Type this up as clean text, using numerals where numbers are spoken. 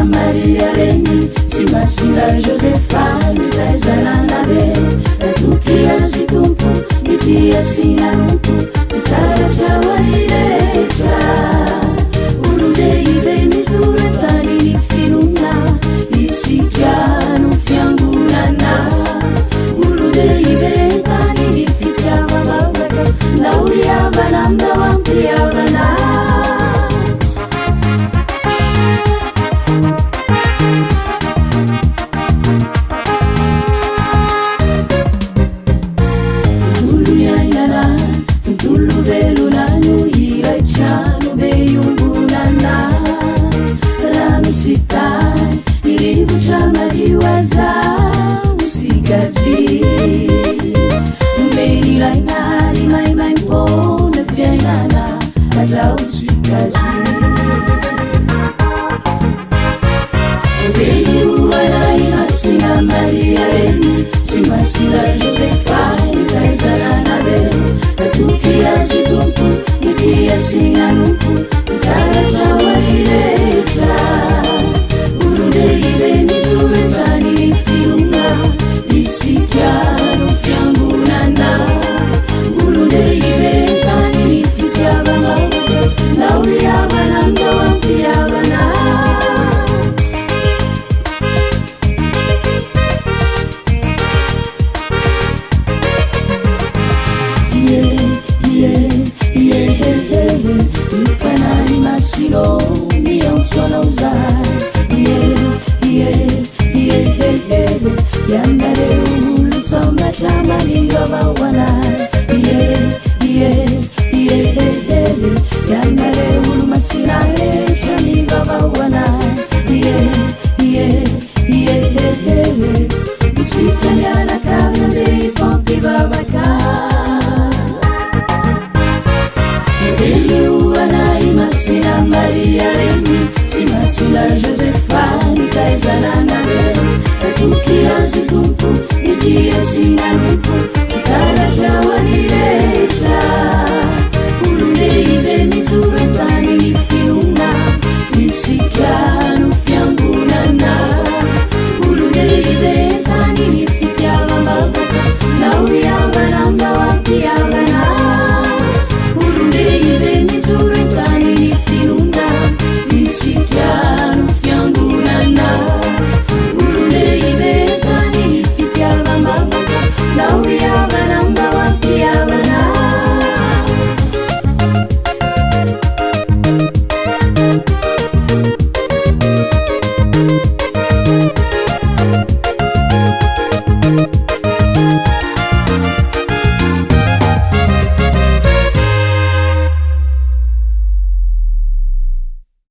Masina Maria Reny sy Masina Josefa nitaiza nanabe, natoky azy Tompo, nitia sy nanompo, nitaratra ho an'ny rehetra. Olon-dehibe mijoro an-tany ny finoana, isika no fiangonana. Olon-dehibe an-tany ny fitiavam-bavaka, ndao hihavana, ndao hampihavana. Tontolo iainana, tontolo velona no iray trano be iombonana. Raha misy tany, ny rivotra madio aza ho sigazy. Nomeny ilaina.